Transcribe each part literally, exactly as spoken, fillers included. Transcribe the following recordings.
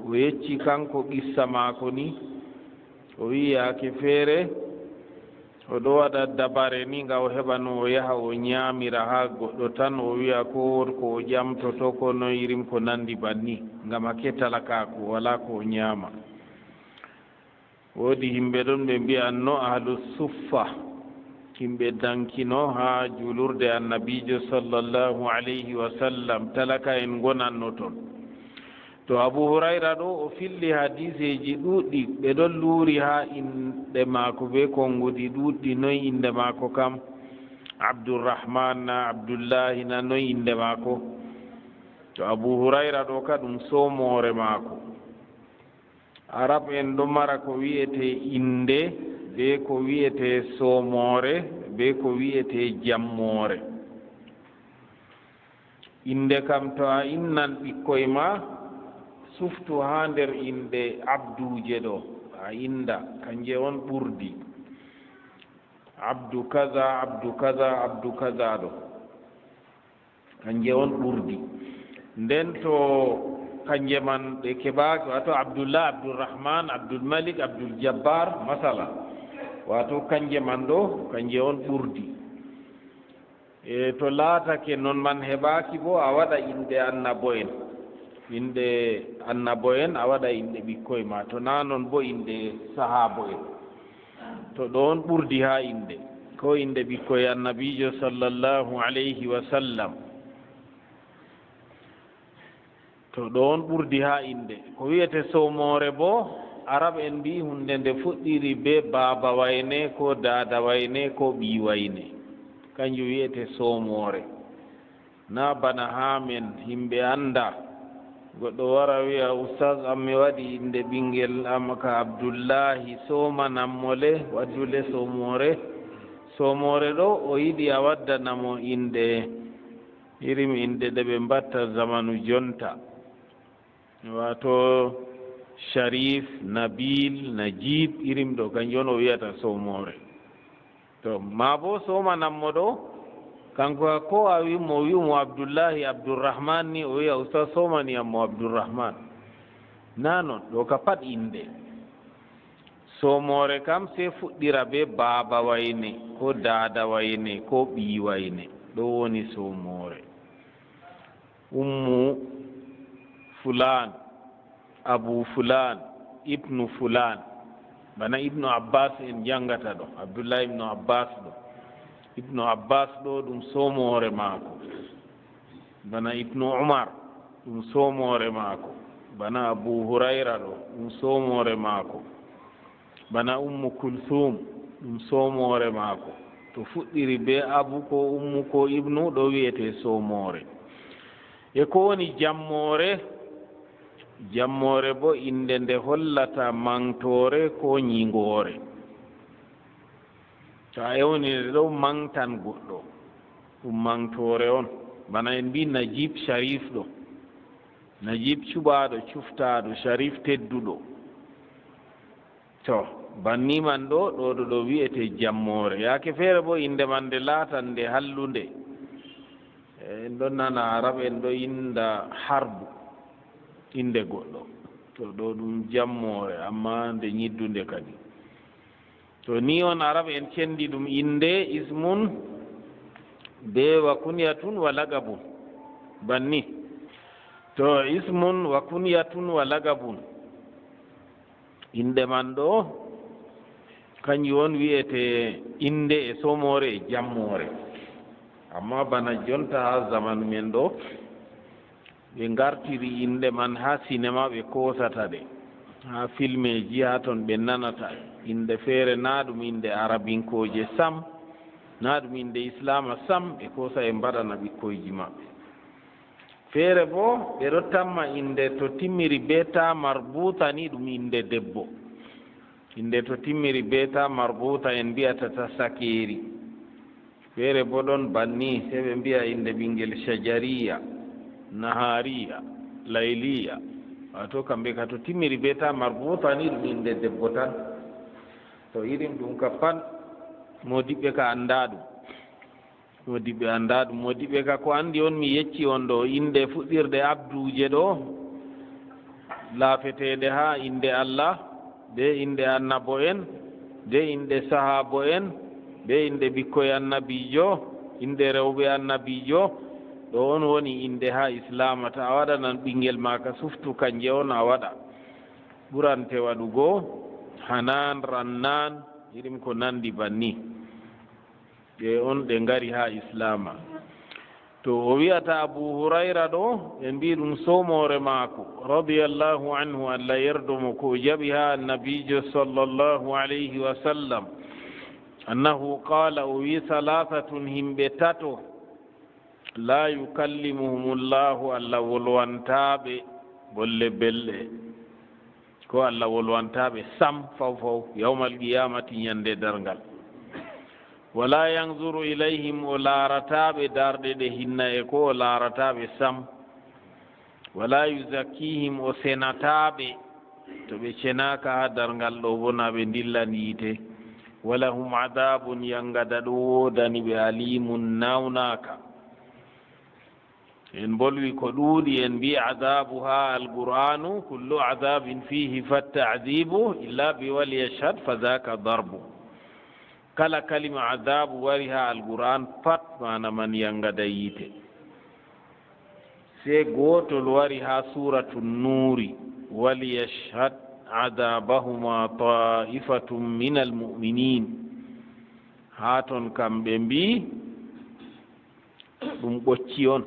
O yecci kanko qissa maako ni, o wi'i yaake feere o ɗo waɗa dabare ni nga o heɓa no o yaha o ñaamira haa goɗɗo tan, o wi'a ko won ko o ƴamtoto ko noy irin ko nandi banni, ngam ake talakaaku walaa ko o ñaama. Woodi himɓe ɗon ɓe mbi'anno ahlu suffa, himɓe dankino haa juulurde Annabiijo sallallahu alayhi wa sallam, talaka en ngonanno ton. To Abu Hurayra ɗo, o filli hadiiseeji ɗuuɗɗi, ɓe ɗon luuri haa inɗe maako bee konnguɗi ɗuuɗɗi, noy innde maako kam? Abdurrahman na, Abdullahi na, noy innde maako? To Abu Hurayra ɗo ka ɗum soomoore maako. Arab en ɗo mara ko wi'etee innde, bee ko wi'etee soomoore, bee ko wi'etee jammoore. Innde kam, to a innan ɓikkoy ma, suftu haa nder inɗe abduuje ɗo, a innda, kanje on ɓurdi. Abdu kaza, abdu kaza, abdu kaza ɗo. Kanje on ɓurdi. Nden to kanje man ɗe keɓaaki, waato Abdullah, Abdurrahman, Abdulmalik, Abduljabbar, masala. Waato kanje man ɗo, kanje on ɓurdi. E to laatake non man heɓaaki bo, a waɗa inɗe annabo'en. Inɗe annabo'en, a waɗa inɗe ɓikkoy ma. To naa non bo inɗe sahaabo'en. To ɗoon ɓurdi haa innde, ko innde ɓikkoy Annabiijo sallallahu alayhi wa sallam. To ɗoon ɓurdi haa innde. Ko wi'etee soomoore boo, Arab en mbi'i huunde nde fuɗɗiri bee baaba wayne, ko daada wayne, ko ɓii wayne. Kanjum wi'etee soomoore. Naa bana haa men, yimɓe anndaa. Goɗɗo wara wi'a, "Ustaz, am mi waɗi innde ɓinngel am ka Abdullaahi, soomanan mo le, waddu le soomoore." Soomoore ɗo, o yiɗi a waddana mo innde, irin innde ɗe ɓe mbatta zamanu jonta. Waato Sharif, Nabil, Najib, irin ɗo, kanjum on o wi'ata soomoore. To, maa bo soomanan mo ɗo, kanko ko a wi mo, wi mo Abdullahi, Abdurrahman ni, o wi'a, "Ustaz, soomani am mo Abdurrahman." Naa non, ɗo ka pat innde. Soomoore kam, sey fuɗɗira bee baaba wayne, ko daada wayne, ko ɓii wayne. Ɗo woni soomoore. Ummu fulaan, abu fulaan, ibnu fulaan. Bana Ibnu Abbaas en janngata ɗo, Abdullahi Ibnu Abbaas ɗo. Ibnu Abbaas ɗo, ɗum soomoore maako. Bana Ibnu Umar, ɗum soomoore maako. Bana Abu Hurayra ɗo, ɗum soomoore maako. Bana Ummu Kulsuum, ɗum soomoore maako. To fuɗɗiri bee Abu ko Ummu ko Ibnu, ɗo wi'etee soomoore. E ko woni jammoore? Jammoore bo innde nde hollata maŋgtoore ko nyiŋgoore. To a ewniri ɗo maŋgtan goɗɗo, ɗum maŋgtoore on. Bana en mbii Najib Sharif ɗo. Najib cuɓaaɗo, cuftaaɗo, Sharif tedduɗo. To, banni man ɗo, ɗo, ɗo, ɗo wi'etee jammoore. Yaake feere bo, innde man nde laatan nde hallunde. En ɗon nana Arab en ɗo innda Harbu, innde goɗɗo. To, ɗo ɗum jammoore, ammaa nde nyiddunde kadi. To ni on Arab en cenndi ɗum innde, ismun be wa kunyatun wa laqabun. Banni. To, ismun wa kunyatun wa laqabun. Innde man ɗo, kanjum on wi'etee innde e soomoore e jammoore. Ammaa bana jonta haa zamanu men ɗo, ɓe ngartiri innde man haa sinema ɓe koosata ɗe. Haa filmeeji haa ton ɓe nanata innde feere, naa ɗum innde Arabinkooje sam, naa ɗum innde Islaama sam, ɓe koosa ɓe mbaɗana ɓikkoyji maɓɓe. Feere boo, ɓe ɗo tamma innde to timmiri bee taa marbuuta ni ɗum innde debbo. Innde to timmiri bee taa marbuuta en mbi'ata ta sakeeri. Feere boo ɗon banni, sey ɓe mbi'a innde ɓinngel Cajariya, Nahariya, Layliya. Waato kamɓe ka to timmiri bee taa marbuuta ni ɗum innde debbo tan. To irin ɗum ka pat, moodiɓɓe ka anndaa ɗum. Moodiɓɓe anndaa ɗum. Moodiɓɓe ka ko anndi on, mi yecci on ɗo innde fuɗɗirde abduuje ɗo. laafeteeɗe haa innde Allah, bee innde annabo en, bee innde sahaabo en, bee innde ɓikkoy annabiijo, innde rewɓe annabiijo. Ɗo on woni innde haa Islaama. To a waɗanan ɓinngel ma ka suftu, kanje on a waɗa. Ɓurante waɗugo Hanan, Rannan, irin ko nanndi banni. Ɗe on ɗe ngari haa Islaama. To o wi'ata Abu Hurayra ɗo, en mbi'i ɗum soomoore maako, radiyallahu anhu, Allah yerdo mo, ko o jaɓi haa Annabiijo sallallahu alayhi wa sallam, annahu qaala, o wi'i, salaasatun, yimɓe tato, laa yukallimuhumullahu, Allah wolwantaa ɓe bolle belɗe. Ko Allah wolwantaa ɓe sam faw faw, yawmal qiyaamati, ñande darngal. Wala yanzuru ilayhim, o laarataa ɓe darɗe ɗe hinna e ko o laarataa ɓe sam. Wala yuzakkihim, o senataa ɓe. To ɓe cenaaka haa darngal ɗo bo, na ɓe ndillan yiite. Walahum adaabun, yangada ɗo woodani ɓe, aliimun, naawnaaka. En mbolwi ko ɗuuɗi, en mbi'i adaabu haa Alqur'aanu, kullu adaabin fiihi fatta'diibu illa bi wal yashhad fa zaaka darbu. Kala kalima adaabu wari haa Alqur'aan pat, maana man yangada yiite. Sey gootol wari haa Suuratu Nuuri, wal yashhad adaabahuma taa'ifatun minal mu'miniin. Haa ton kam ɓe mbi'i, ɗum ɓocci on,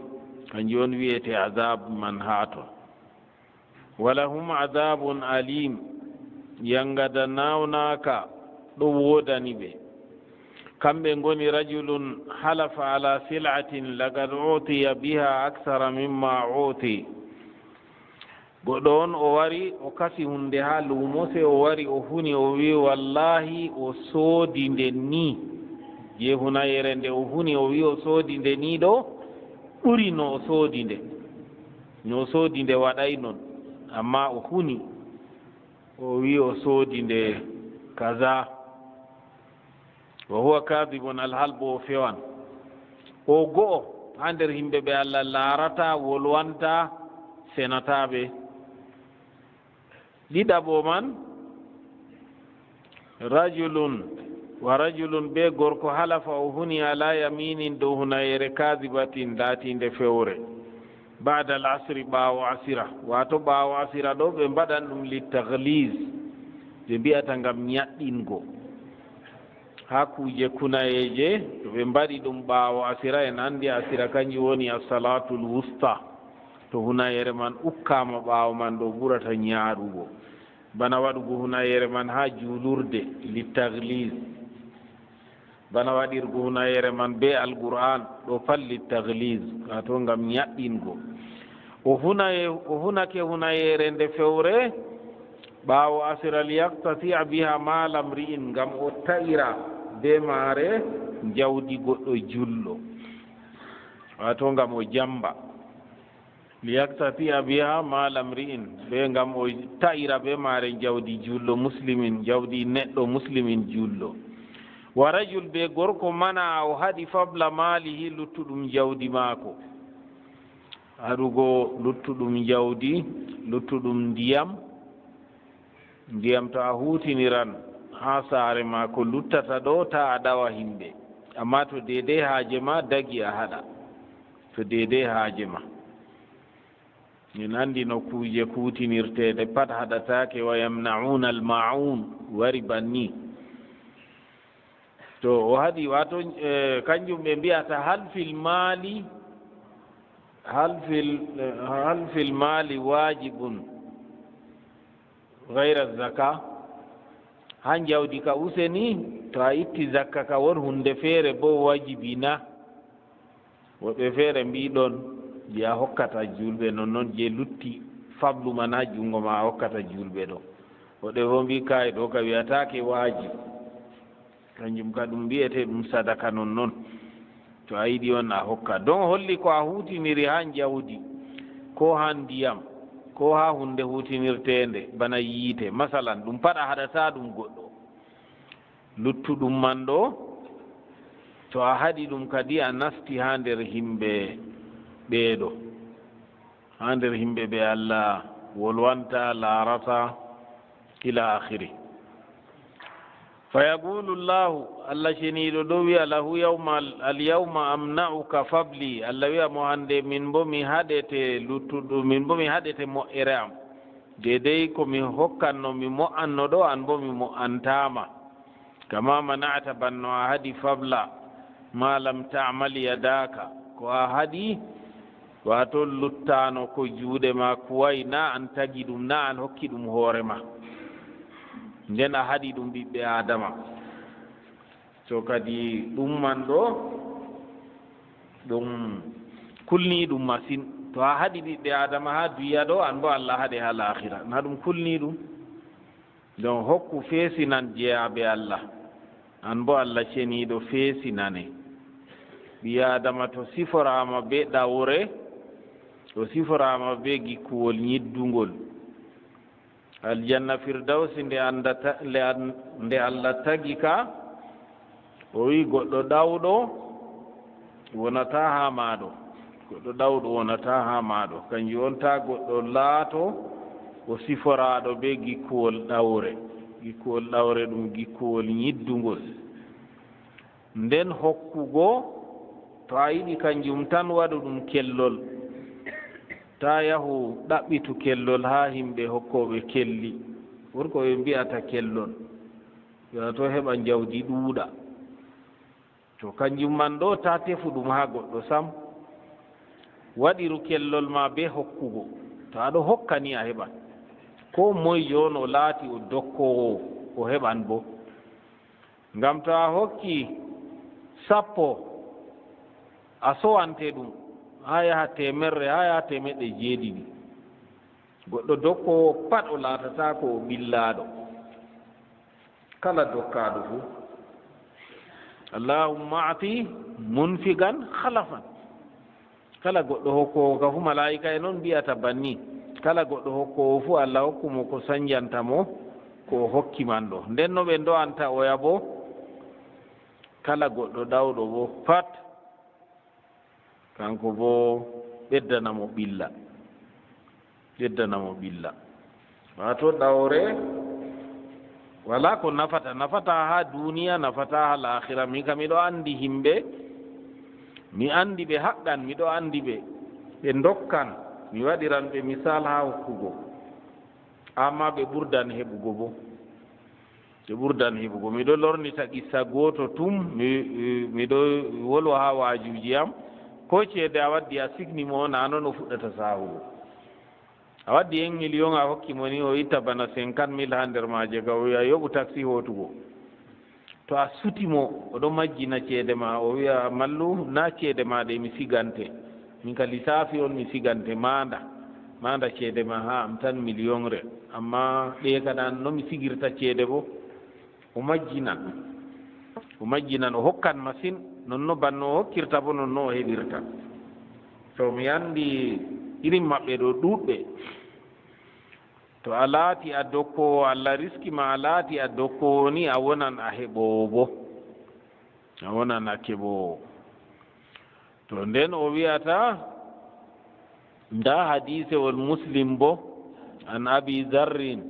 kanjum on wi'ete adab man haa ton. Walahum adabun alim, yangada naawnaaka ɗo woodani ɓe. Kamɓe ngoni rajulun halafa ala sil'atin laqad utiya biha aksara mimma uti. Goɗɗo on o wari, o kasi hunde haa luumo, sey o wari, o huni, o wi'i, wallaahi, o soodi nde nii. Je hunayeere nde o huni, o wi'i, o soodi nde nii ɗo, ɓuri no o soodi nde. No o soodi nde waɗay non, ammaa o huni, o wi'i, o soodi nde kaza. Wa huwa kadibun, alhal bo o fewan. O go'o haa nder yimɓe ɓe Allah laarataa, wolwantaa, senataa ɓe. Ɗiɗaɓo man, rajulun, wa rajulun, be gorko, halafa, o huni, ala yaminin, dow hunayeere, kadibatin, laatiinde fewre. Ba'da al-asri, ɓaawo asira. Waato ɓaawo asira ɗo, ɓe mbaɗan ɗum li tagliz, ɓe mbi'ata ngam nyaɗɗingo. Haa kuuje kunayeeje, to ɓe mbaɗi ɗum ɓaawo asira, en anndi asira kanjum woni as-salaatul wusta. To hunayeere man ukkaama ɓaawo man ɗo ɓurata nyaaɗugo. Bana waɗugo hunayeere man haa juulurde, li tagliz. Bana waɗirgo hunayeere man bee Alqur'aan, ɗo pat li tagliz, waato ngam nyaɗɗingo. O hunaye-, o hunake hunayeere nde fewre, ɓaawo asira, li yaqtati'a biha maala mri'in, ngam o ta'ira bee maare jawdi goɗɗo julɗo, waato ngam o jamba. Li yaqtati'a biha maala mri'in, bee ngam o ta'ira bee maare jawdi julɗo muslimin, jawdi neɗɗo muslimin julɗo. Wa rajul, bee gorko, mana, o haɗi fabla maalihi, luttuɗum jawdi maako. Haɗugo luttuɗum jawdi, luttuɗum ndiyam. Ndiyam to a huutiniran haa saare ma, ko luttata ɗo, taa a ɗawa yimɓe. Ammaa to deydey haaje ma dagi, a haɗa. To deydey haaje ma. Min anndi nokkuuje kuutinirteeɗe pat haɗataake, wa yamna'una al-ma'un, wari banni. To o haɗi, waato, eh, kanjum ɓe mbi'ata, hal fil mali, hal fil, eh, hal fil mali wajibun ghayra zaka. Haa jawdi ka useni, to a itti zakka ka, won hunde feere bo wajibi na? Woɓɓe feere mbi'i ɗon je a hokkata julɓe, nonnon je lutti fablu man haa junngo ma a hokkata julɓe ɗo. Woɓɓe bo mbi'i kaay, ɗo ka wi'ataake waajib. Kanjum ka ɗum wi'ete ɗum sadaka nonnon. To a yiɗi on a hokka. Ɗon holli ko a huutiniri haa jawdi, ko haa ndiyam, ko haa hunde huutinirteende bana yiite. Masalan, ɗum pat a haɗataa ɗum goɗɗo. Luttuɗum man ɗo, to a haɗi ɗum kadi, a nasti haa nder yimɓe ɓeeɗo, haa nder yimɓe ɓe Allah wolwanta, laarata, ila akhiri. Fa yaqulu Llahu, Allah ceniiɗo ɗo wiya, lahu yawma, al yawma amna'uka fadli, Allah wiya mo hannde min bo mi haɗete luttuɗo, min bo mi haɗete moƴƴere am. Deydey ko mi hokkanno, mi mo'anno ɗo, an bo mi mo'antaama. Kama mana'ta, banno a haɗi fadla ma lam ta'mal yadaka, ko a haɗi, wato luttano ko juuɗe ma kuway, na an tagi ɗum, na an hokki ɗum hoore ma. Nden a haɗi ɗum ɓiɓɓe Adama. To kadi ɗum man ɗo, ɗum kulni ɗum masin. To a haɗi ɓiɓɓe Adama ha duniya ɗo, an bo Allah haɗe ha laakhira. Na ɗum kulni ɗum. Ɗon hokku feesinan jeyaaɓe Allah. An bo Allah ceniiɗo feesinane. Ɓii Aadama to siforaama be ɗawre, o siforaama be gikkuwol nyiddungol. Aljanna Firdawsi nde andata, nde an-, nde Allah tagi ka, o wi goɗɗo ɗawɗo wonata ha maaɗo. Goɗɗo ɗawɗo wonata ha maaɗo. Kanjum on ta goɗɗo laato o siforaaɗo be gikkuwol ɗawre. Gikkuwol ɗawre ɗum gikkuwol nyiddungol. Nden hokkugo, to a yiɗi kanjum tan waɗu ɗum kellol. Ta yahu ɗaɓɓitu kellol ha himɓe hokkooɓe kelli. Worko ɓe mbi'ata kellol. Yo to heɓa njawdi ɗuuɗa. To kanjum man ɗo, ta tefu ɗum ha goɗɗo sam. Waɗiru kellol ma be hokkugo. To aɗo hokka ni a heɓan. Ko moy jon o laati o dokkoowo, o heɓan bo. Ngam to a hokki sappo, a sowante ɗum, ha yaha temerre, ha yaha temeɗɗe jeeɗiɗi. Goɗɗo dokkoowo pat o laatataako o ɓillaaɗo. Kala dokkaaɗo fu. Allahumma a'ti munfiqan khalafan. Kala goɗɗo hokkoowo ka fu, malaa'ika en on mbi'ata banni. Kala goɗɗo hokkoowo fu, Allah hokku mo ko sanjanta mo ko o hokki man ɗo. Nden no ɓe ndo'anta oya bo? Kala goɗɗo ɗawɗo bo pat, kanko bo ɓeddana mo ɓilla. Ɓeddana mo ɓilla. Waato ɗawre wala ko nafata, nafata ha duniya, nafata ha laakhira. Min kam miɗo andi himɓe, mi andi ɓe haqqan, miɗo andi ɓe, ɓe dokkan, mi waɗiran ɓe misal ha hokkugo. Amma ɓe ɓurdan heɓugo bo. Ɓe ɓurdan heɓugo. Miɗo lornita qissa gooto tum, mi, miɗo wolwa ha waajuuji am. Ko ceede a waddi a signi mo, na non o fuɗɗata saahugo. A waddi un million a hokki mo ni, o itta bana cinquante mille ha nder maaje, ga o wi'a yoɓu taxi hootugo. To a suti mo, o ɗo majjina ceede ma, o wi'a, "Mallu, na ceede ma ɗe mi sigante. Min ka lisaafi on mi sigante, maanda. Maanda ceede ma ha am tan millionre. Amma ɗe kaɗan no mi sigirta ceede bo?" O majjinan. O majjinan, o hokkan masin. Nonno banno o hokkirta bo, nonno o heɓirta. To mi andi irin maɓɓe ɗo ɗuɗɓe. To a laati a dokkoowo, Allah riski ma a laati a dokkoowo ni, a wonan a heɓoowo bo. A wonan a keɓoowo. To nden o wi'ata, nda hadiisewol Muslim bo, an Abi Zarrin,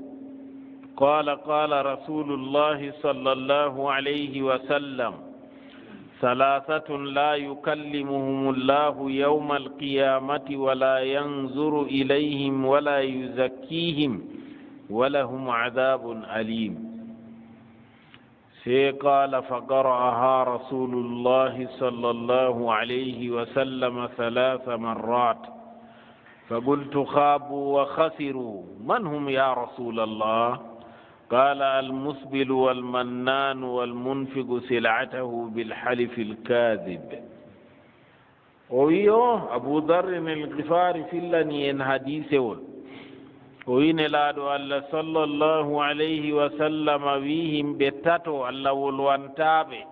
qala, qala Rasulullahi sallallahu alayhi wa sallam, ثلاثة لا يكلمهم الله يوم القيامة ولا ينظر إليهم ولا يزكيهم ولهم عذاب أليم. Sai qala, faqara'aha Rasulullahi sallallahu alayhi wa sallam thalatha marrat. Faqultu, khabu wa khasiru. Man hum ya Rasulallah? Qala, al-musbilu wal mannanu wal munfiqu sil'atahu bil halifil kadhib. O wi'i o, Abu Dharrin al-Ghifari fillani en hadiisewol. O wi'i Nelaaɗo Allah sallallahu alayhi wa sallam wi'i himɓe tato Allah wolwantaaɓe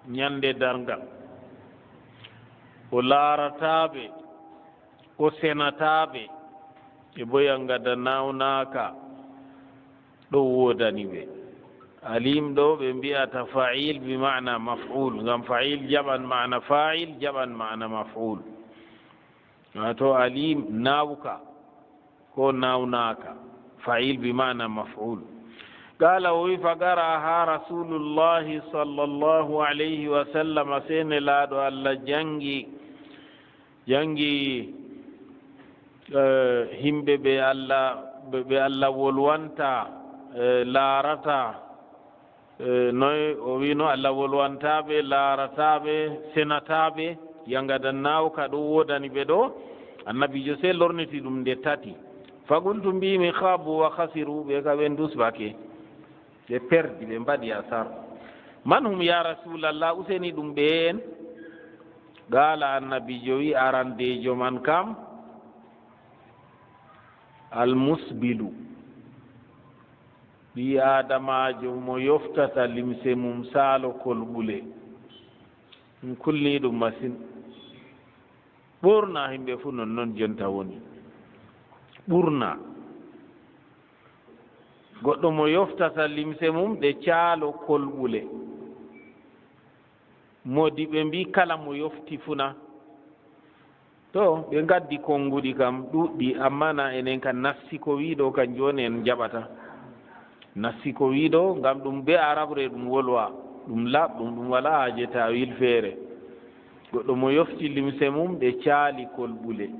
ñande darngal. O laarataaɓe, o senataaɓe, e boya ngada nawnaaka. Ɗo woodani ɓe. Alim ɗo ɓe mbi'ata fa'il bi ma'na maf'ul, ngam fa'il jaɓan ma'na fa'il, jaɓan ma'na maf'ul. Wato alim nawka. ko nawnaaka. Fa'il bi maana maf'ul. Qala, o wi, "Fa qara'a ha Rasulullahi sallallahu alayhi wa sallam, sey Nelaaɗo Allah jangi, jangi, eh, himɓe ɓe Allah, ɓe, ɓe Allah wolwanta, eh, laarata, eh, noy o wino, Allah wolwantaaɓe, laarataaɓe, senataaɓe, yanga dannaawo ka ɗo woodani ɓe ɗo." Annabiijo sey lorniti ɗum nde tati. "Fa qultu, mbiimi, khabu wa khasiru, ɓe ka ɓe ndusbake, ɓe perdi, ɓe mbaɗi asar." "Man hum ya Rasulallah, useni ɗum ɓe en?" Qala, Annabiijo wi, "Arandeejo man kam, al musbilu, ɓii Aadamaajo mo yoftata limse mum saalo kolɓule." Ɗum kulni ɗum masin. Ɓurna himɓe fuu non, non jonta woni. Ɓurna. Goɗɗo mo yoftata limse mum ɗe caalo kolɓule. Moodiɓɓe mbii kala mo yofti fuu na. To, ɓe ngaddi konnguɗi kam ɗuuɗɗi, amma na enen kan nassi ko wii ɗo, kan jooni en njaɓata. Nassi ko wii ɗo, ngam ɗum be Arabre ɗum wolwa, ɗum laaɓɗum, ɗum walaa haaje taawil feere. Goɗɗo mo yofti limse mum ɗe caali kolɓule.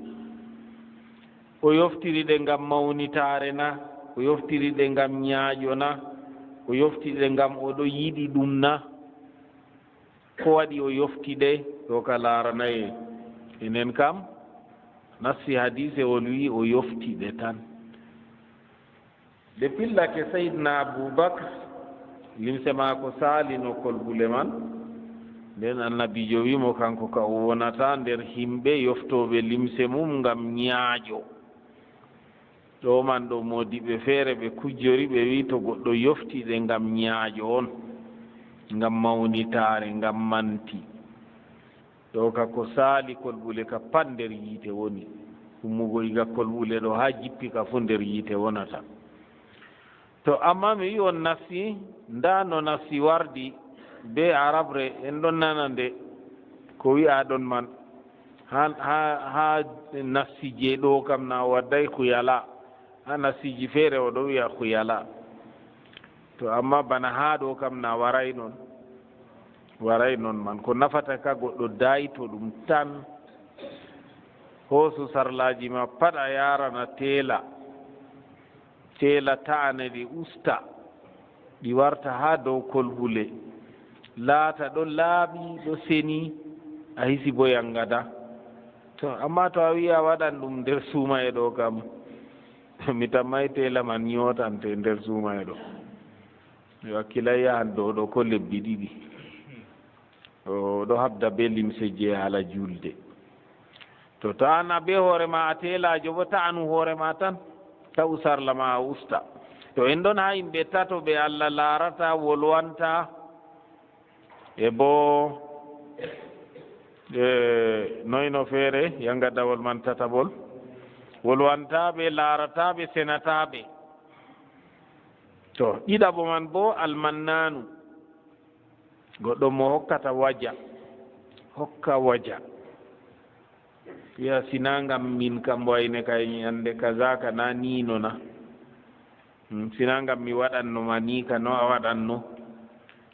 O yoftiri ɗe ngam mawnitaare na? O yoftiri ɗe ngam nyaaƴo na? O yofti ɗe ngam o ɗo yiɗi ɗum na? Ko waɗi o yofti ɗe? Ɗo ka laaranayee. Enen kam, nassi hadiisewol wi'i o yofti ɗe tan. Nde pillake Sayyidina Abu Bakr, limse maako saalino kolɓule man, nden Annabiijo wi'i mo kanko ka o wonata nder himɓe yoftooɓe limse mum ngam nyaaƴo. Ɗo man ɗo moodiɓɓe feere ɓe kujjori, ɓe wi'i to goɗɗo yofti ɗe ngam nyaaƴo on, ngam mawnitaare, ngam manti. Ɗo ka ko saali kolɓule ka pat nder yiite woni. Ummugo iga kolɓule ɗo haa jippi ka fuu nder yiite wonata. To, amma mi wi'i on nassi, ndaa no nassi wardi bee Arabre, en ɗon nana nde ko wi'aaɗon man. Haa, haa, haa nassi je ɗo kam na wadday khuyala. Haa nassiji feere o ɗo wi'a khuyala. To, amma bana haa ɗo kam na waray non. Waray non man. Ko nafata ka goɗɗo dayto ɗum tan. Hoosu sarlaaji ma pat a yaarana teela. Teela ta'ane ɗi usta. Ɗi warta haa dow kolɓule. Laata ɗo laaɓi, ɗo seni, a hisi bo yangada. To, amma to a wi'i a waɗan ɗum nder suumaye ɗo kam, mi tammay teela man nyootante nder suumaye ɗo. Mi wakkilay yahan dow ɗo ko lebbi ɗiɗi. O ɗo habda be limse je haala julde. To ta'ana be hoore ma a teelaajo bo, ta'anu hoore ma tan, ta'u sarla ma a usta. To en ɗon haa yimɓe tato ɓe Allah laarata, wolwanta, e bo, e, noyno feere, yanga dawol man tatabol. Wolwantaaɓe, laarataaɓe, senataaɓe. To, ɗiɗaɓo man bo, almannaanu. Goɗɗo mo hokkata waja, hokka waja. Wi'a, "Sinaa ngam min kam wayne kay ñande kaza ka na ni no na. Hmm, sinaa ngam mi waɗanno ma ni ka no a waɗanno."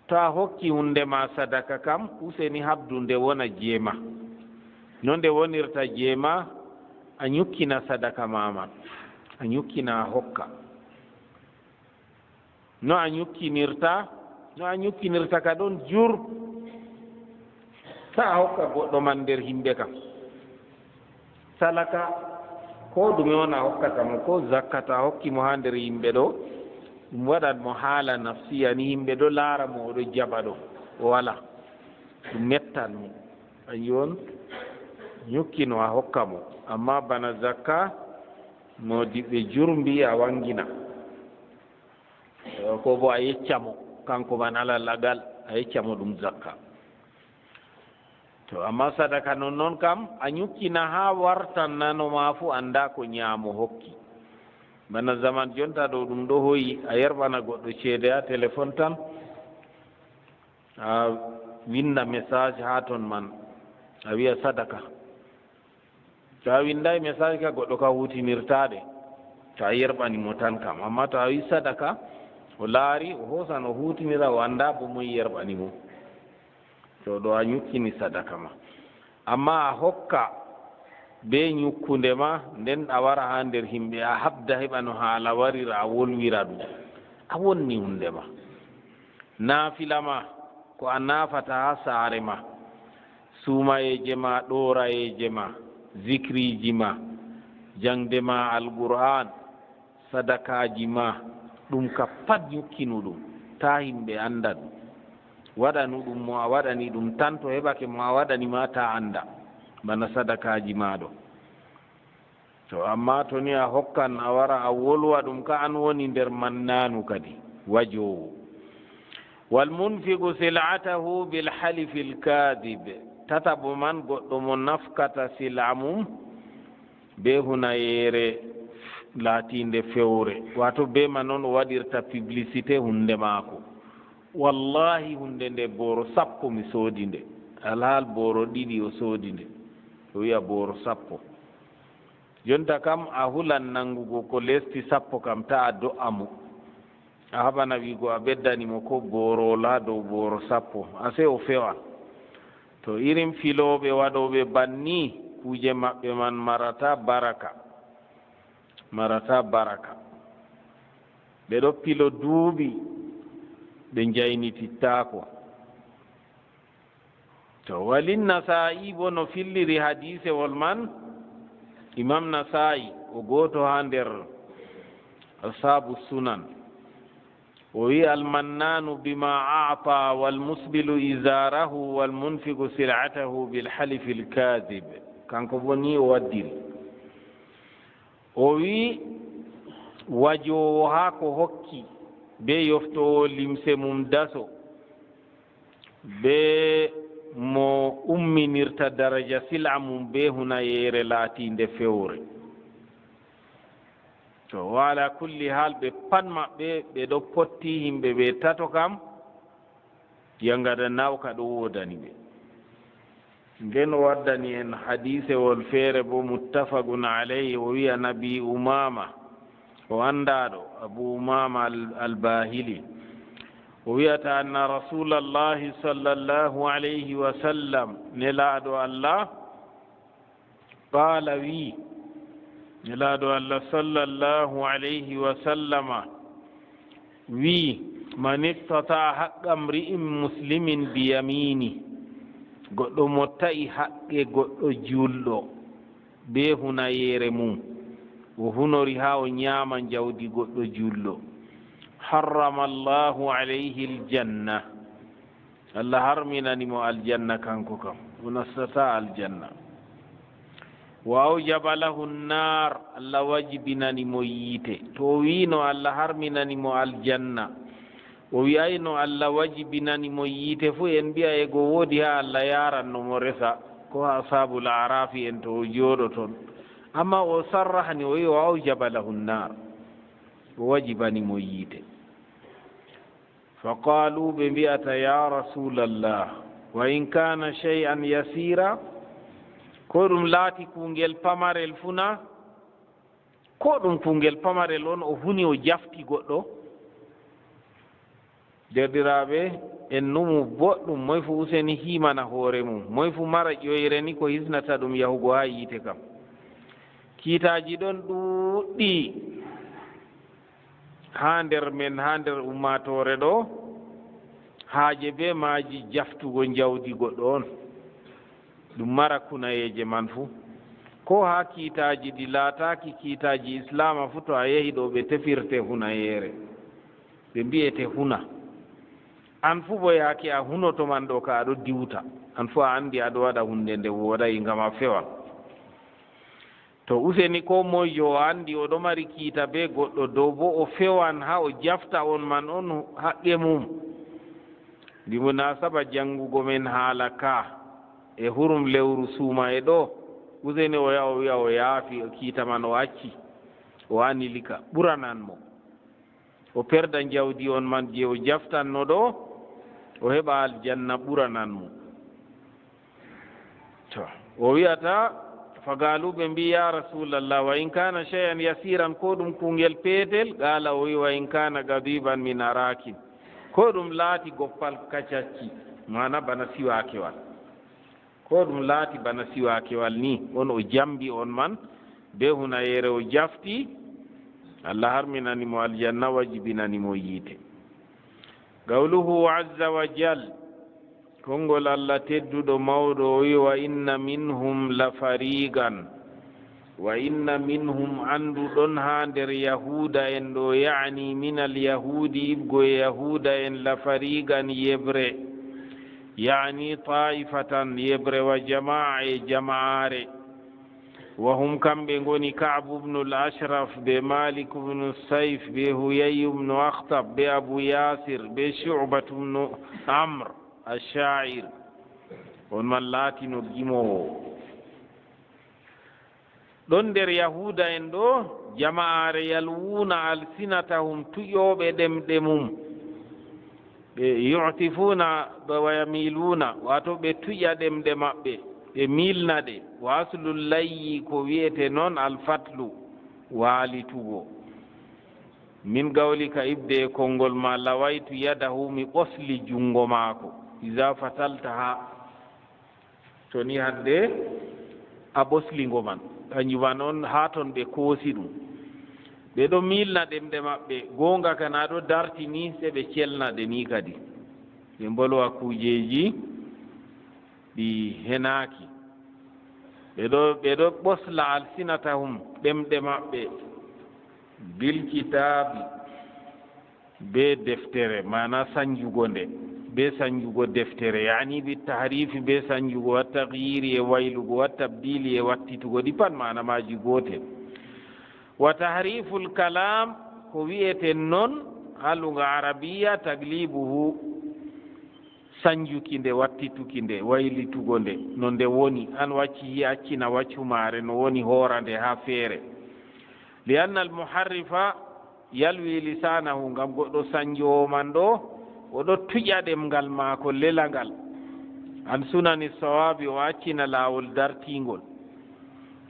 To a hokki hunde ma sadaka kam, useni habdu nde wona jeema. No nde wonirta jeema, a nyukkina sadaka ma man. A nyukkina a hokka. No a nyukkinirta, no a nyukkinirta ka ɗon jur. Ta a hokka goɗɗo man nder himɓe kam. Salaka, ko ɗume on a hokkata mo, ko zakka, to a hokki mo haa nder yimɓe ɗo, ɗum waɗan mo haala nafsiya ni, yimɓe ɗo laara mo, o ɗo jaɓa ɗo, o wala. Ɗum mettan mo. Ayi on, nyukkino a hokka mo. Amma bana zakka, moodiɓɓe jur mbi'i a wangina. Eh, ko bo a yecca mo, kanko man alal agal, a yecca mo ɗum zakka. To, amma sadaka non non kam, a nyukkina haa wartan nano ma fu annda ko nyaamo hokki. Bana zaman jonta ɗo ɗum ɗo hoyi, a yerɓana goɗɗo ceede haa telefon tan, a winda message haa ton man, a wi'a sadaka. To a winday message ka, goɗɗo ka hutinirtaɗe. To a yerɓani mo tan kam. Amma to a wi sadaka, o laari, o hoosan, o huutinira, o anndaa bo moy yerɓani mo. To ɗo a nyukkini sadaka ma. Amma a hokka be nyukkunde ma, nden a wara haa nder himɓe, a haɓda heɓa no haala warira, a wolwira ɗum. A wonni hunde ma. Naafila ma, ko a naafata haa saare ma. Suumayeeje ma, ɗoorayeeje ma, zikriiji ma, jaŋde ma Alqur'aan, sadakaaji ma, ɗum ka pat nyukkinu ɗum, taa himɓe annda ɗum. Waɗanu ɗum mo a waɗani ɗum tan, to heɓake mo a waɗani ma, taa annda, bana sadakaaji ma ɗo. To amma to ni a hokkan, a wara a wolwa ɗum, ka an woni nder mannaanu kadi, wajoowo. Wal munfiqu sil'atahu bil halifil kaadib. Tataɓo man, goɗɗo mo nafkata sil'a mum be hunayeere laatiinde fewre, waato be man on o waɗirta publicité hunde maako. Wallahi, hunde nde booro sappo mi soodi nde. Alhaal booro ɗiɗi o soodi nde. O wi'a booro sappo. Jonta kam a hulan nangugo ko lesdi sappo kam, ta a do'a mo. A haɓana wi'go a ɓeddani mo ko booro wala dow booro sappo. A sey o fewan. To irin filooɓe waɗooɓe banni, kuuje maɓɓe man marata baraka. Marata baraka. Ɓe ɗo pilo duuɓi, ɓe njaynitittaako. To, walin Nasaa'i bo no filliri hadiisewol man, Imam Nasaa'i, o gooto haa nder ashaabu sunan. O wi'i, "Almannaanu bima a'ta, wal musbilu izaarahu, wal munfiqu sil'atahu bil halifil kaadib." Kanko bo ni o waddiri. O wi'i, wajoowo haa ko hokki, be yoftoowo limse mum daso, be mo umminirta daraja sil'a mum be hunayeere laatiinde fewre. To, wa ala kulli haal, ɓe pat maɓɓe, ɓe ɗo potti yimɓe ɓe tato kam, yangada nawka ɗo woodani ɓe. Nden o waddani en hadiisewol feere bo, muttafaqun alayhi, o wi'a Nabi Umaama, o anndaaɗo Abu Umaama al-, al-Baahili, o wi'ata, anna Rasuulallahi sallallahu alayhi wa sallam, Nelaaɗo Allah, qaala wi'i, Nelaaɗo Allah sallallahu alayhi wa sallama wi'i, man iqtata'a haqqa mri'in muslimin bi yamiini, goɗɗo mo ta'i haqqe goɗɗo juulɗo be hunayeere mum, o hunori haa o nyaama njawdi goɗɗo juulɗo, harrama Allahu alayhi aljanna. Allah harminani mo aljanna kanko kam, o nastataa aljanna. Wa awjaba lahu nnaar, Allah wajibinani mo yiite. To o wi'no Allah harminani mo aljanna, o wi'ayno Allah wajibinani mo yiite fu, en mbi'a e go woodi haa Allah yaaranno mo resa, ko haa ashaabul a'raafi en to o jooɗo ton. Amma o sarrahani, o wi'i, "Wa awjaba lahu nnaar." O wajibani mo yiite. Fa qaalu, ɓe mbi'ata, "Ya Rasulallah, wa in kaana shay'an yasiira, ko ɗum laati kungel pamarel fu na? Ko ɗum kungel pamarel on o huni o jafti goɗɗo?" Deerɗiraaɓe, en numu boɗɗum, moy fu useni himana hoore mum, moy fu mara ƴoyre ni ko hisnata ɗum yahugo haa yiite kam. Kiitaaji ɗon ɗuuɗɗi. Haa nder men, haa nder ummaatoore ɗo, haaje bee maaji jaftugo njawdi goɗɗo on, ɗum mara kunayeeje man fuu. Koo haa kiitaaji ɗi laataaki kiitaaji Islaama fuu, to a yehi ɗo, ɓe tefirte hunayeere, ɓe mbi'ete huna. An fuu bo yaake a hunoto man ɗo ka a ɗo diwta, an fuu a anndi a ɗo waɗa huunde nde wooɗaay ngam a fewan. To useni, koo moyjo o anndi o ɗo mari kiita bee goɗɗo dow boo o fewan haa o jafta on man on haqqe mum. Ndi munaasaba janngugo men haala ka e hurum lewru suumaye ɗo, useni o yaha o wi'a o yaafi kiita man o acci, o anili ka, ɓuranan mo. O perda njawdi on man je o jaftanno ɗo, o heɓa aljanna ɓuranan mo. To, o wi'ata, Fa qaalu, ɓe mbi, "Ya Rasulallah, wa in kana shay'an yasiran, ko ɗum kungel peetel?" Qala, o wi, "Wa in kana qadiban min arakin, ko ɗum laati goppal kacacci, mana bana siwakewal. Ko ɗum laati bana siwakewal ni, on o jambi on man be hunayere o jafti, Allah harminani mo aljanna, wajibinani mo yiite." Qawluhu azza wa jal, konngol Allah tedduɗo mawɗo, o wi, "Wa inna minhum la fariqan." "Wa inna minhum", anndu ɗon haa nder Yahuuda en ɗo, ya'ni min al Yahuudi, iɓgo e Yahuuda en, "la fariqan", yeɓre, ya'ni ta'ifatan, yeɓre, "wa jama'a", e jama'aare. "Wa hum", kamɓe ngoni Ka'b ibn al Ashraf, be Malik ibn Sayf, be Huyay ibn Akhtab, be Abu Yasir, be Shu'bat ibn Amr ash-Sha'ir. On man laatino gimowo. Ɗon nder Yahuuda en ɗo, jama'aare, "yalwuna alsinatahum", tuƴooɓe ɗemɗe mum. Ɓe yu'tifuna, ɓe wa yamiluna, waato ɓe tuƴa ɗemɗe maɓɓe, ɓe miilna ɗe. Wa aslul layyi, ko wi'ete non alfatlu, waalitugo. Min qawlika, iɓde e konngol ma, "Lawaytu yadahu", mi ɓosli junngo maako. Iza fataltaha, to ni hannde a ɓosli ngo man. Kanjum man on haa ton ɓe koosi ɗum. Ɓe ɗo miilna ɗemɗe maɓɓe. Goonga ka na ɗo darti ni, se ɓe celna ɗe ni kadi. Ɓe mbolwa kuujeeji ɗi henaaki. Ɓe ɗo, ɓe ɗo ɓosla alsinatahum, ɗemɗe maɓɓe, bil kitaabi, be deftere, maana sanjugo nde, be sanjugo deftere, yaani bi tahrifi, be sanjugo, wa taghyiri, e waylugo, wa tabdili, e wattitugo, ɗi pat maana maaji gootel. Wa tahriful kalam, ko wi'eten non haa luga arabiya, taglibuhu, sanjuki nde, wattituki nde, waylitugo nde, no nde woni, an wacci hi accina waccu maare, no woni hoora nde haa feere. Li anna al muharrifa yalwi lisanahu, ngam goɗɗo sanjoowo man ɗo, o ɗo tuƴa ɗemngal maako, lela ngal. An sunani sawabi, o accina laawol dartiingol.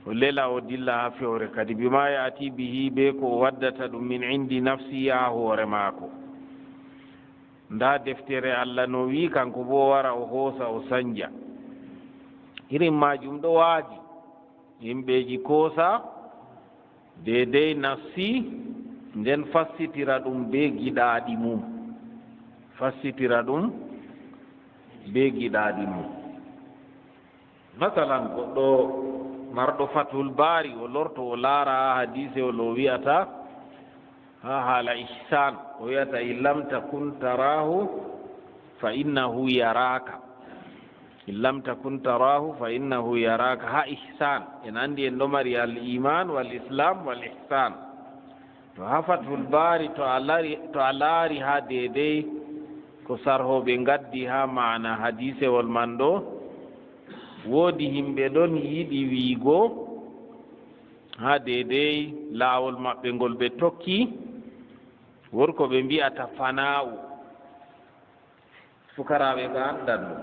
O lela, o dilla haa fewre kadi, bima ya'ti bihi, be ko o waddata ɗum, min indi nafsi, haa hoore maako. Nda deftere Allah no wi, kanko bo o wara o hoosa o sanja. Irin majum ɗo waagi. Yimɓeji koosa deydey nafsi, nden fassitira ɗum be giɗaaɗi mum. Fassitira ɗum be giɗaaɗi mum. Masalan, goɗɗo marɗo Fathul Baari, o lorto o laara haa hadiisewol o wi'ata, haa haala ihsan, o wi'ata, "In lam takun tarahu fa innahu yaraka." "In lam takun tarahu fa innahu yaraka." Haa ihsan, en anndi en ɗo mari al iman wal islam wal ihsan. To haa Fathul Baari, to a lari, to a laari haa deydey ko sarhooɓe ngaddi haa maana hadiisewol man ɗo, woodi yimɓe ɗon yiɗi wiigo haa deydey laawol maɓɓe ngol ɓe tokki, won ko ɓe mbi'ata fana'u. Fukaraaɓe ka anndan ɗum.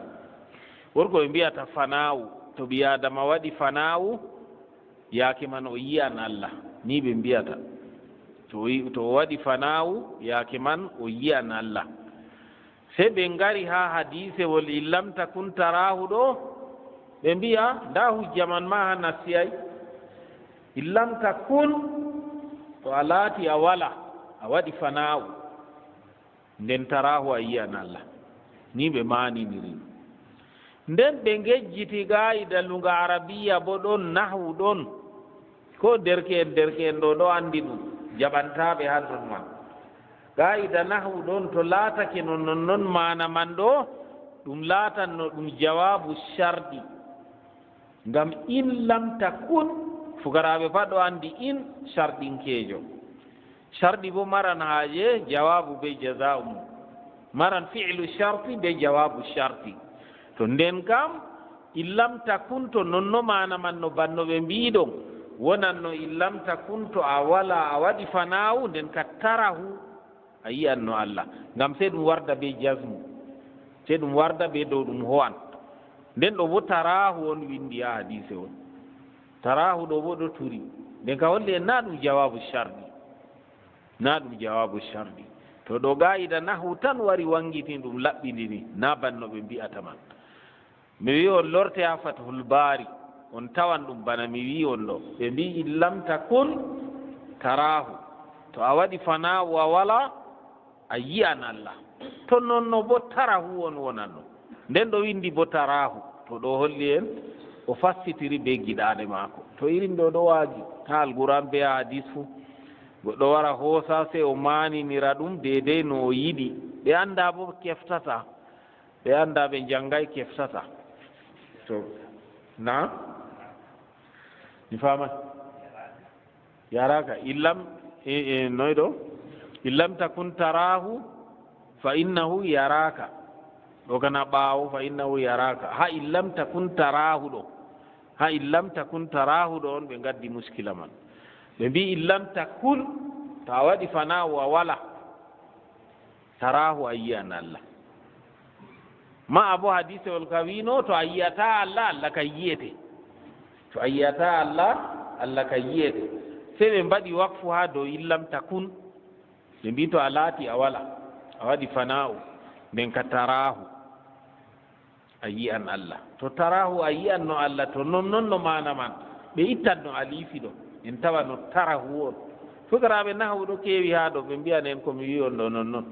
Won ko ɓe mbi'ata fana'u, to ɓii Aadama waɗi fana'u, yaake man o yi'an Allah. Ni ɓe mbi'ata. To o yi-, to o waɗi fana'u, yaake man o yi'an Allah. Sey ɓe ngari haa hadiisewol "In lam takun tarahu" ɗo, ɓe mbi'a, nda hujja man ma haa nassi ay. "In lam takun", to a laati a wala, a waɗi fana'u. Nden tarahu a yi'an Allah. Ni ɓe maaniniri. Nden ɓe ngejjiti qaa'ida luga arabiya bo ɗon, nahwu ɗon. Ko derke'en, derke'en ɗo, ɗo anndi ɗum. Jaɓantaaɓe haa ton man. Qaa'ida nahwu ɗon, to laatake non, non, non maana man ɗo, ɗum laatanno ɗum jawaabu sharɗi. Ngam "in lam takun", fukaraaɓe pat ɗo anndi "in" sharɗinkeejo. Sharɗi bo maran haaje jawaabu be jaza'u mum. Maran fi'lu sharti be jawaabu sharti. To nden kam, "in lam takun", to nonno maana man no banno ɓe mbi'i ɗon, wonanno "in lam takun", to a wala, a waɗi fana'u, nden ka tarahu, a yi'anno Allah. Ngam sey ɗum warda be jazmu. Sey ɗum warda be dow ɗum ho'an. Nden ɗo bo tarahu on windi haa hadiisewol. Tarahu ɗo bo ɗo turi. Nden ka holli en na ɗum jawabu sharɗi. Na ɗum jawabu sharɗi. To ɗo qa'ida nahwu tan wari wangitini ɗum laɓɓindini, na banno ɓe mbi'ata man. Mi wi'i on lorte ha Fathul Bari, on tawan ɗum bana mi wi'i on ɗo. Ɓe mbi'i in lam takun tarahu. To a waɗi fana'u a wala, a yi'an Allah. To nonno bo tarahu on wonanno. Nden ɗo windi bo tarahu. To ɗo holli en o fassitiri be giɗaɗe maako. To irin ɗo ɗo waagi ha Alquran be ha hadis fu. Goɗɗo wara hoosa sei o maninira ɗum deidei no o yiɗi. Ɓe anda bo keftata. Ɓe anda ɓe jangai keftata. To na? Mi famai. Yaraka. Illam, e, e, noy ɗo? Illam takun tarahu fa innahu yaraka. Ɗo kana ɓaawo fa innahu yaraka. Ha illam takun tarahu ɗo. Ha illam takun tarahu ɗo on ɓe ngaddi muskila man. Ɓe mbi illam takun, to a waɗi fana'u a wala. Tarahu a yi'an Allah. Ma a bo hadisewol ka wino to a yi'ata Allah, Allah ka yi'ete. To a yi'ata Allah, Allah ka yi'ete. Sei ɓe mbaɗi waqfu ha dow illam takun. Ɓe mbi to a laati a wala. A waɗi fana'u. Nden ka tarahu. A yi'an Allah. To tarahu a yi'an no Allah, to non non no mana man. Ɓe ittan no alifi ɗo. En tawa no tarahu on. Fukaraaɓe nahwu ɗo kewi ha ɗo, ɓe mbi'an en ko mi wi'i on ɗo non non.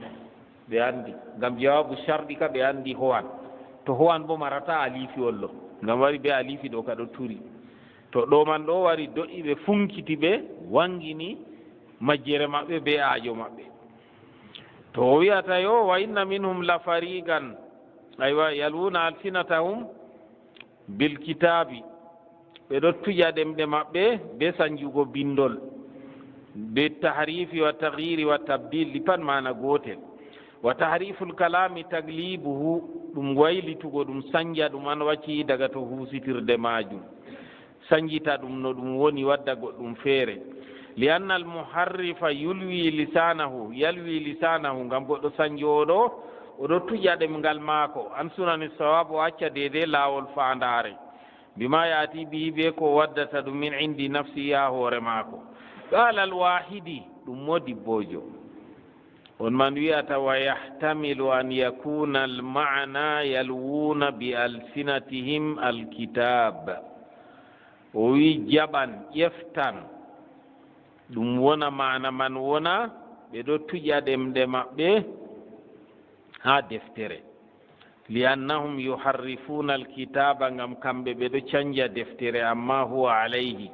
Ɓe andi. Ngam jawabu sharɗi ka ɓe andi howan. To howan bo marata alifi on ɗo. Ngam wari be alifi ɗo ka ɗo turi. To ɗo man ɗo wari do'i ɓe funkiti ɓe wangini majjere maɓɓe be aajo maɓɓe. To o wi'ata yo, wa inna minhum la fariqan, aywa, yalwuna alsinatahum bil kitabi, ɓe ɗo tuƴa ɗemɗe maɓɓe be sanjugo bindol, be tahrifi wa taghyiri wa tabdil, ɗi pat mana gotel. Wa tahriful kalami taglibuhu, ɗum waylitugo ɗum sanja ɗum an wacci daga to husitirde majum. Sanjita ɗum no ɗum woni, wadda goɗɗum feere. Li anna al muharrifa yulwi lisanahu, yalwi lisanahu, ngam goɗɗo sanjooɗo, o ɗo tuƴa ɗemngal maako. An sunani sawab, o acca deydey laawol faandaare. Bima yaati bihi, be ko o waddata ɗum min indi nafsi, haa hoore maako. Qala al wahidi, ɗum mo dibboojo. On man wi'ata, wa yahtamilu an yakuna al ma'na yalwuna bi alsinatihim al kitab. O wi jaɓan, ƴeftan, ɗum wona maana man wona, ɓe ɗo tuƴa ɗemɗe maɓɓe haa deftere. Li annahum yuharrifuna al kitaba, ngam kamɓe ɓe ɗo canja deftere, amma huwa alayhi,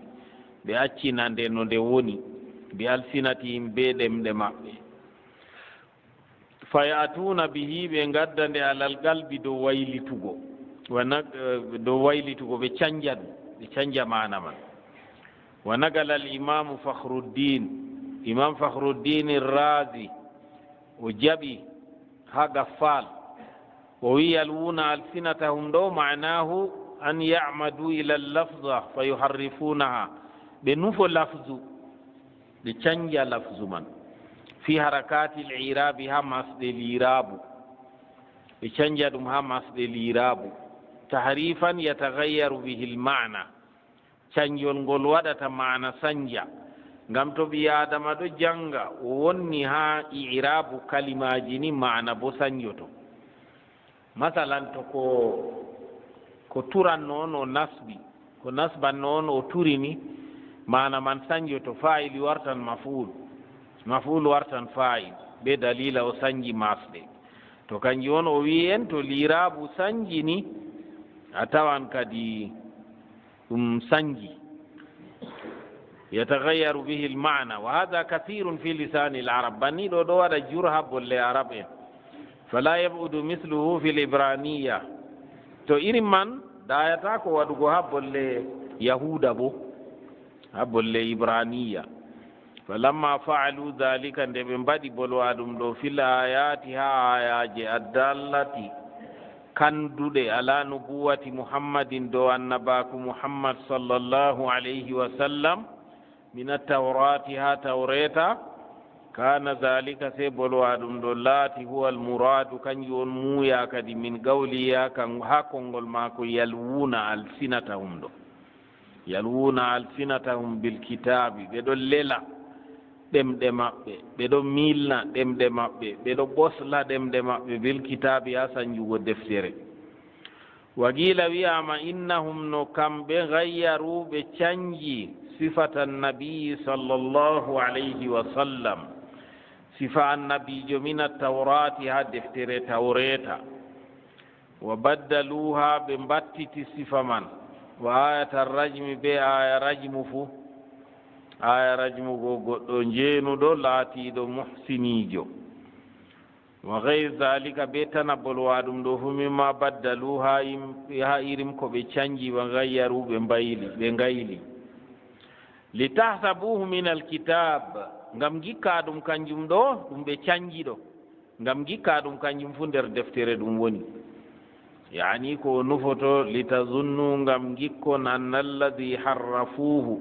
ɓe accina nde no nde woni, bi alsinatihim, be ɗemɗe maɓɓe. Fayatuna bihi, ɓe ngadda nde alal qalbi, dow waylitugo. Wa nag-, eh, dow waylitugo, ɓe canja ɗum, ɓe canja maana man. Wa nagala al imamu Fakhruddin, imam Fakhruddin Razi, o jaɓi haa Gaffal. O wi, yalwuna alsinatahum ɗo, ma'nahu an ya'madu ila al-lafza fa yuharrifunaha. Ɓe nufo lafzu, ɓe canja lafzu man. Fi harakati al-i'rabi, haa masɗe li'irabu. Ɓe canja ɗum haa masɗe li'irabu. Tahrifan yataghayyaru bihi al-ma'na. Canjol ngol waɗata maana sanja. Ngam to ɓii Aadama ɗo janga, o wonni haa i'iraabu kalimaaji ni, maana bo sanjoto. Masalan, to ko, ko turanno on o nasbi, ko nasbanno on o turini, maana man sanjoto, faa'ili wartan maf'ul, maf'ul wartan faa'il, be daliila o sanji masɗe. To kanjum on o wi'i en, to li'iraabu sanji ni, a tawan kadi ɗum sanji. Yataghayyaru bihi al-ma'na, wa hadha kathirun fi lisani al-arab. Banni ɗo ɗo waɗa jur haa bolle Arab en. Fala yab'udu mithluhu fi al-ibraniyya. To irin man dayata ko waɗugo haa bolle Yahuda bo, haa bolle Ibraniyya. Falamma fa'alu dhalika, nde ɓe mbaɗi bolwa ɗum ɗo, fil ayati, haa ayaje, addallati, kanduɗe, ala nubuwati Muhammadin, dow annabaaku Muhammad sallallahu alayhi wa sallam, min at-tawrati, haa tawreta, kana dhalika, sey bolwa ɗum ɗo laati, huwa al-muradu, kanjum on muuya kadi, min qawliya, kan, haa konngol maako, yalwuna alsinatahum ɗo. Yalwuna alsinatahum bilkitaabi, ɓe ɗo lela ɗemɗe maɓɓe, ɓe ɗo miilna ɗemɗe maɓɓe, ɓe ɗo ɓosla ɗemɗe maɓɓe bilkitaabi, haa sanjugo deftere. Wa qiila, wi'aama, innahum, no kamɓe, gayyaru, ɓe canji sifata nabiyi sallallahu alayhi wa sallam, sifa annabiijo, min attawraati, haa deftere tawreeta. Wa baddaluha, ɓe mbattiti sifa man. Wa ayata rajmi, be aya rajmu fu. Aya rajmu go goɗɗo jeenuɗo laatiiɗo muhsiniijo. Wa gayri dalika, be tanabol wa ɗum ɗo fu, mimma baddalu, ha im-, ha irim ko ɓe canji, wa gayyaru, ɓe mbayli, ɓe ngayli. Litahsabuhu min alkitab, ngam ngikka ɗum kanjum ɗo, ɗum ɓe canji ɗo. Ngam ngikka ɗum kanjum fu nder deftere ɗum woni. Yaani ko o nufoto, litazunnu, ngam ngikkon, anna alladhi harrafuhu.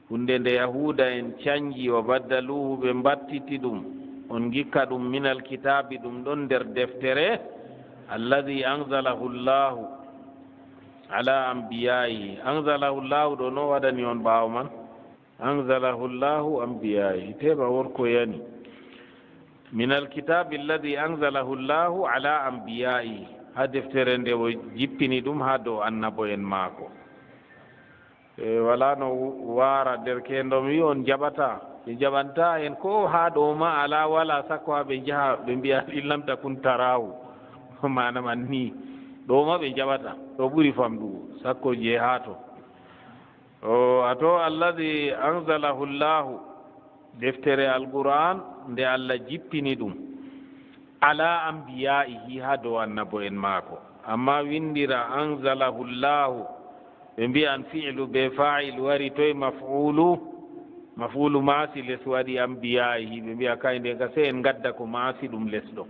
Hunde nde Yahuuda en canji, wa baddaluhu, ɓe mbattiti ɗum, on ngikka ɗum, min alkitaabi, ɗum ɗon nder deftere, alladhi anzalahu Allahu ala anbiyaihi. Anzalahu Allahu ɗo no waɗani on ɓaawo man? Anzalahu Allahu anbiyaihi. Teɓa worko yani. Min alkitaabi alladhi anzalahu Allahu ala anbiyaihi. Ha deftere nde o jippini ɗum ha dow annabo en maako. E, wala no waara derkeendo mi on jaɓata. Ɓe jaɓanta en ko haa ɗo ma alaa wala sakko haa ɓe njaha ɓe mbi'a in lam takun tarahu. Maana man ni. Ɗo ma ɓe jaɓata. Ɗo ɓuri famɗugo. Sakko je haa to. O, ato alladhi anzalahu Allahu. Deftere Alqur'aan nde Allah jippini ɗum ala anbiyaa'ihi haa dow annabo'en maako. Amma winndira anzalahu Allahu, ɓe mbi'an fi'lu bee faa'il wari toy maf'ulu, maf'ulu maasi les waɗi anbiyaa'ihi, ɓe mbi'a kay nden ka sey en ngadda ko maasi ɗum les ɗo.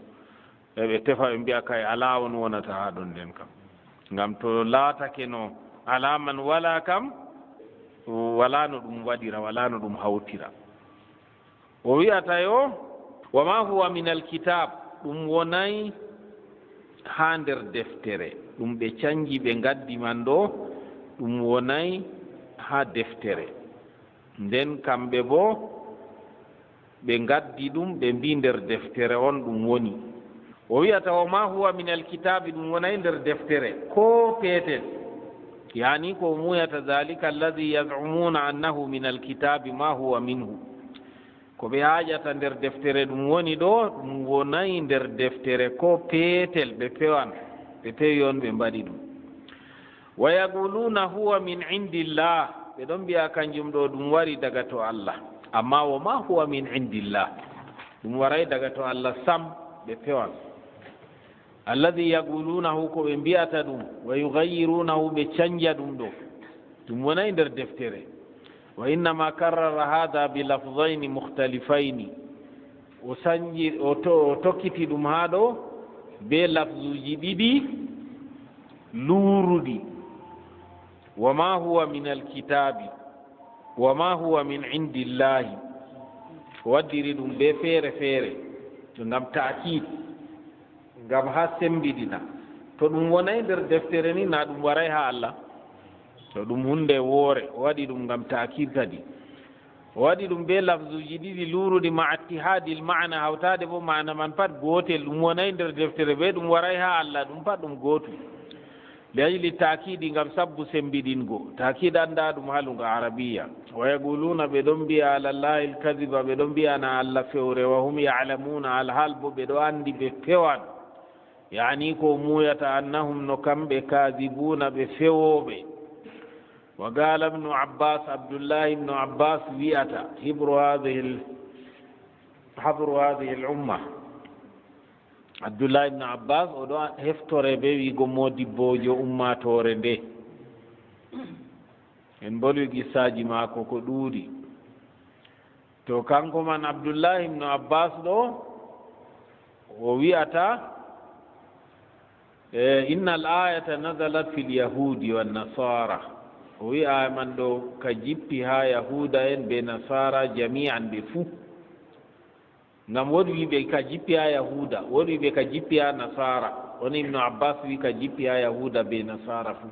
E ɓe tefa ɓe mbi'a kay alaa on wonata haa ɗon nden kam. Ngam to laatakeno alaa man walaa kam, walaa no ɗum waɗira, walaa no ɗum hawtira. O wi'ata yo, wa ma huwa min alkitab, ɗum wonay haa nder deftere. Ɗum ɓe canji ɓe ngaddi man ɗo, ɗum wonay haa deftere. Nden kamɓe boo, ɓe ngaddi ɗum, ɓe mbii nder deftere on ɗum woni. O wi'ata, wa ma huwa min alkitabi, ɗum wonay nder deftere, ko peetel. Yaani ko o muuyata, zalika alladhi yaz'umuna annahu min alkitabi ma huwa minhu. Ko ɓe haaƴata nder deftere ɗum woni ɗo, ɗum wonay nder deftere, ko peetel ɓe pewan, ɓe pewi on ɓe mbaɗi ɗum. Wa yaquluna huwa min indillah, ɓe ɗon mbi'a kanjum ɗo ɗum wari daga to Allah. Amma wa ma huwa min indillah, ɗum waray daga to Allah sam, ɓe pewan. Alladhi yaqulunahu, ko ɓe mbi'ata ɗum, wa yughayyirunahu, ɓe canja ɗum ɗo, ɗum wonay nder deftere. Wa innama karrara hadha bi lafzayni mukhtalifayni, o sanji, o to-, o tokkiti ɗum haa ɗo be lafzuuji ɗiɗi luuruɗi. Wa ma huwa min alkitabi, wa ma huwa min indillahi. O waddiri ɗum be feere feere, to ngam ta'kid, ngam haa sembiɗina. To ɗum wonay nder deftere ni, na ɗum waray haa Allah. To ɗum hunde woore, o waɗi ɗum ngam ta'kid kadi. O waɗi ɗum be lafzuuji ɗiɗi luuruɗi ma attihadil ma'ana, hawtaade bo ma'ana man pat gootel, ɗum wonay nder deftere be ɗum waray haa Allah, ɗum pat ɗum gootum. Li ajli ta'kidi, ngam sabbu sembiɗingo. Ta'kid anndaa ɗum haa luga Arabiya. Wa yaquluna, ɓe ɗon mbi'a ala Allahi alkadiba, ɓe ɗon mbi'ana Allah fewre, wa hum ya'lamuna, alhal bo ɓe ɗo anndi ɓe pewan. Yaani ko muuyata annahum no kamɓe kadibuna ɓe fewooɓe. Wa qala ibnu Abbas, Abdullahi ibnu Abbas wi'ata, hibru hadhihi al-, habru hadhihi al-umma. Abdullahi ibnu Abbas, o ɗo heftore be wi'go modibboojo ummaatoore nde. En mbolwi qissaaji maako ko ɗuuɗi. To kanko man Abdullahi ibnu Abbas ɗo, o wi'ata, e, innal ayata nazalat fil yahudi wan nasara. O wi'a man ɗo ka jippi haa Yahuuda en be Nasaara jami'an ɓe fuu. Ngam woodi wi'ɓe ka jippi haa Yahuuda, woodi wi'ɓe ka jippi haa Nasaara. Woni Ibnu Abbas wi'i ka jippi haa Yahuuda be Nasaara fuu.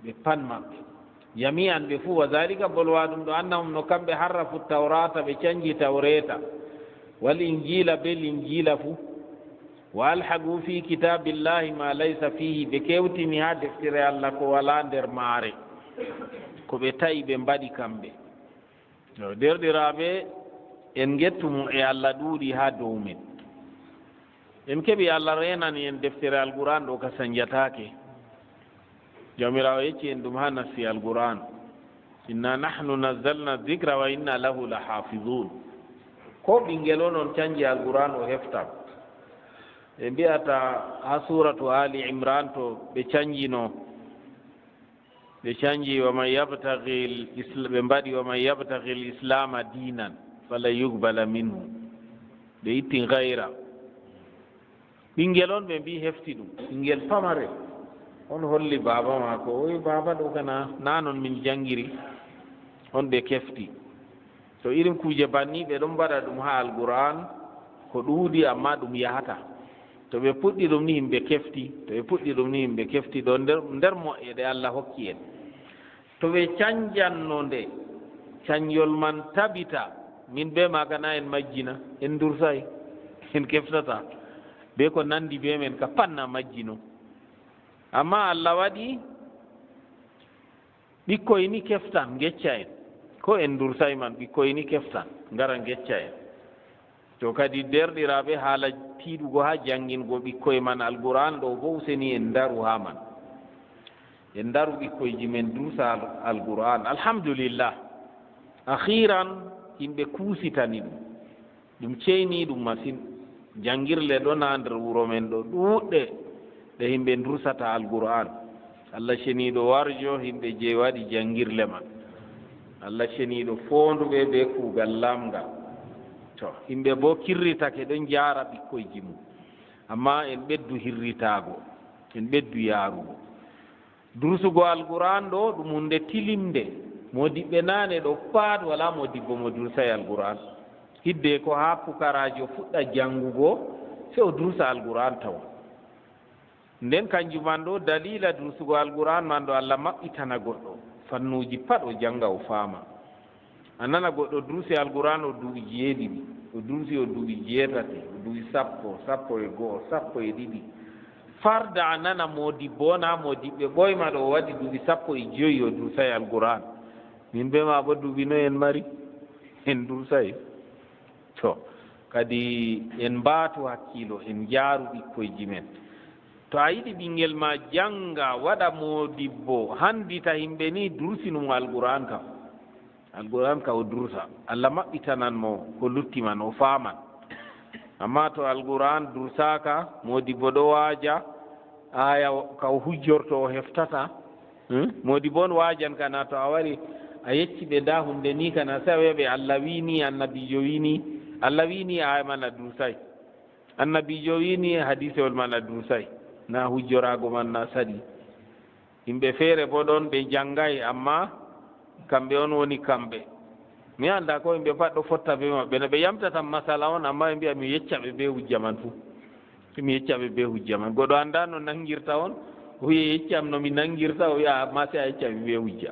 Ɓe pat maɓɓe. Jami'an ɓe fuu, wa zalika, bolwa ɗum ɗo, annahum, no kamɓe, harrafu tawrata, ɓe canji tawreta, wal injila, be linjila fuu, wa alhaqu fi kitabillahi ma laysa fihi, ɓe kewtini haa deftere Allah ko walaa nder maare, ko ɓe ta'i ɓe mbaɗi kamɓe. Yo deerɗiraaɓe, en ngettu mo e Allah ɗuuɗi haa dow men. En keɓi Allah reenani en deftere Alqur'aan ɗo ka sanjataake. Jawmiraawo yecci en ɗum haa nassi Alqur'aan. "Inna nahnu nazzalna dhikra wa inna lahu lahafizun." Ko ɓinngel on, on canji Alqur'aan o heftan. Ɓe mbi'ata haa suuratu Ali Imran to ɓe canjino. Ɓe canji, "Wa man yabtaghi l-, isl-," ɓe mbaɗi, "Wa man yabtaghi l-islama dinan falan yuqbala minhu." Ɓe itti ghayra. Ɓinngel on ɓe mbi hefti ɗum. Ɓinngel pamarel. On holli baaba maako. O wi, "Baaba, ɗo kana, na non min janngiri." On ɓe kefti. To irin kuuje banni ɓe ɗon mbaɗa ɗum haa Alqur'aan, ko ɗuuɗi, amma ɗum yahata. To ɓe puɗɗi ɗum ni, yimɓe kefti. To ɓe puɗɗi ɗum ni, yimɓe kefti. Ɗo nder, nder mo'e ɗe Allah hokki en. To ɓe canjanno nde, canjol man tabita, min be maaga na en majjina, en dursay, en keftata. Be ko nandi be men ka pat na majjino. Amma Allah waɗi ɓikkoy ni keftan, ngecca en. Ko en dursay man, ɓikkoy ni keftan, ngara ngecca en. To kadi, deerɗiraaɓe, haala tiiɗugo haa janngingo ɓikkoy man Alqur'aan ɗo boo, useni en ndaru haa man. En ndaru ɓikkoyji men dursa Al-, Alqur'aan. Alhamdulillah. Akhiran, yimɓe kuusitani ɗum. Ɗum ceyni ɗum masin. Janngirle ɗon haa nder wuro men ɗo ɗuuɗɗe, ɗe yimɓe ndursata Alqur'aan. Allah ceniiɗo warjo yimɓe jey waɗi janngirle man. Allah ceniiɗo foonduɓe be kuugal laamngal. To, yimɓe boo kirritake ɗon njaara ɓikkoyji mum. Amma en ɓeddu hirritaago, en ɓeddu yaarugo. Dursugo Alqur'aan ɗo, ɗum huunde tilimnde. Moodiɓɓe naane ɗo pat, walaa moodibbo mo dursay Alqur'aan. Hidde ko haa pukaraajo fuɗɗa janngugo, sey o dursa Alqur'aan tawon. Nden kanjum man ɗo, daliila dursugo Alqur'aan man ɗo, Allah maɓɓitana goɗɗo fannuuji pat, o jannga, o faama. A nana goɗɗo dursi Alqur'aan o duuɓi jeeɗiɗi, o dursi o duuɓi jeetati, o duuɓi sappo, sappo e go'o, sappo e ɗiɗi. Farda a nana moodibbo on haa moodiɓɓe ɓooyma ɗo o waɗi duuɓi sappo e jowi o dursay Alqur'aan. Min be ma boo duuɓi noy en mari? En dursay. To, kadi en mbaatu hakkiilo, en njaaru ɓikkoyji men. To a yiɗi ɓinngel ma jannga, waɗa moodibbo, hanndita yimɓe ni, dursinu mo Alqur'aan kam. Alqur'aan ka o dursa. Allah maɓɓitanan mo ko lutti man, o faaman. Amma to Alqur'aan dursaaka, moodibbo ɗo waaja, aaya o-, ka o hujjorto o heftata. Hmm? Moodibbo on waajan kana, to a wari a yecci ɓe ndaa huunde ni kana, sey a wi'a ɓe, "Allah wi'i ni, annabiijo wi'i ni." Allah wi'i ni, aaya man a dursay. Annabiijo wi'i ni, hadiisewol man a dursay. Na hujjoraago man na saɗi. Yimɓe feere boo ɗon, ɓe janngay, amma kamɓe on woni kamɓe. Mi anndaa ko yimɓe pat ɗo fotta bee maɓɓe. No ɓe yamtata masala on, amma ɓe mbi'a mi yecca ɓe bee hujja man fuu. Mi yecca ɓe bee hujja man. Goɗɗo anndaa no nanngirta on, o wi'a yeccam no mi nanngirta, o wi'a, "Amma sey a yecca mi bee hujja."